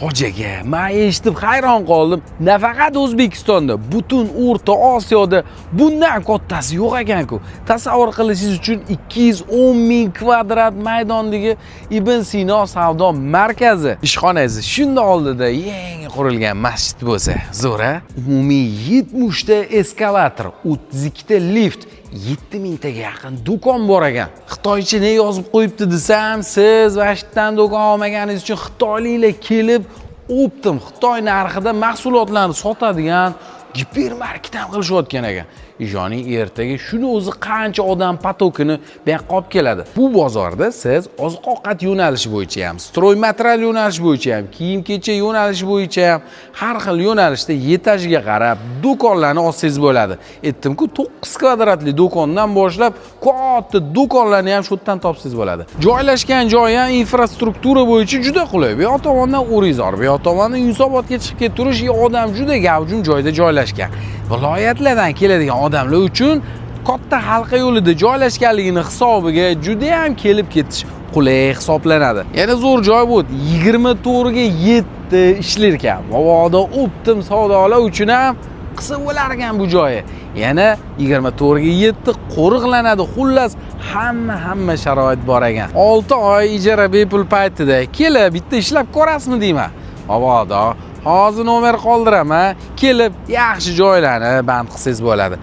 Hoji aka, man eshitib hayron qoldim. Nafaqat O'zbekistonda, butun O'rta Osiyoda bundan kattasi yo'q ekan-ku. Tasavvur qilishingiz uchun 210 ming kvadrat maydondagi Ibn Sino savdo markazi. Ishxonangiz shunda oldida yangi qurilgan masjid bo'lsa, zo'r a? Umumiy 70 ta eskalator, 32 ta lift, 7 mingtaga yaqin do'kon bor ekan. Xitoycha ne yozib qo'yibdi desam, siz Vashitdan do'kon olmaganingiz uchun xitoyliklar kelib оптом Xitoy narxida mahsulotlarni sotadigan gipermarket ham qilishayotgan ekan. Ishoning, ertaga shuni o'zi qancha odam поток ini bu yoqqa olib keladi. Bu bozorda siz oziq-ovqat yo'nalishi bo'yicha ham, стройматериал yo'nalishi bo'yicha ham, kiyim-kechak yo'nalishi bo'yicha ham, har xil yo'nalishda etajiga qarab do'konlarni olsangiz bo'ladi. Aytdim-ku, 9 kvadratli do'kondan boshlab katta do'konlarni ham shu yerdan topsangiz bo'ladi. Joylashgan joyi ham infrastruktura bo'yicha juda qulay. Bu yoq tomondan O'rizor, bu yoq tomondan Yunusobodga chiqib ketib, odam juda gavjum joyda joylashgan. Viloyatlardan keladigan odamlar uchun katta halqa yo'lida joylashganligini hisobiga juda ham kelib ketish qulay hisoblanadi. Yana zo'r joy bu, 24 ga 7 ishlar ekan. Mabodo оптом savdolar uchun ham qilsa bo'lar ekan bu joyi. Yana 24 ga 7 qo'riqlanadi. Xullas, hamma sharoit bor ekan. 6 oy ijara bepul paytida kelib bitta ishlab ko'rasizmi deyman. Mabodo hozir nomer qoldiraman, kelib yaxshi joylarni band qilsangiz bo'ladi.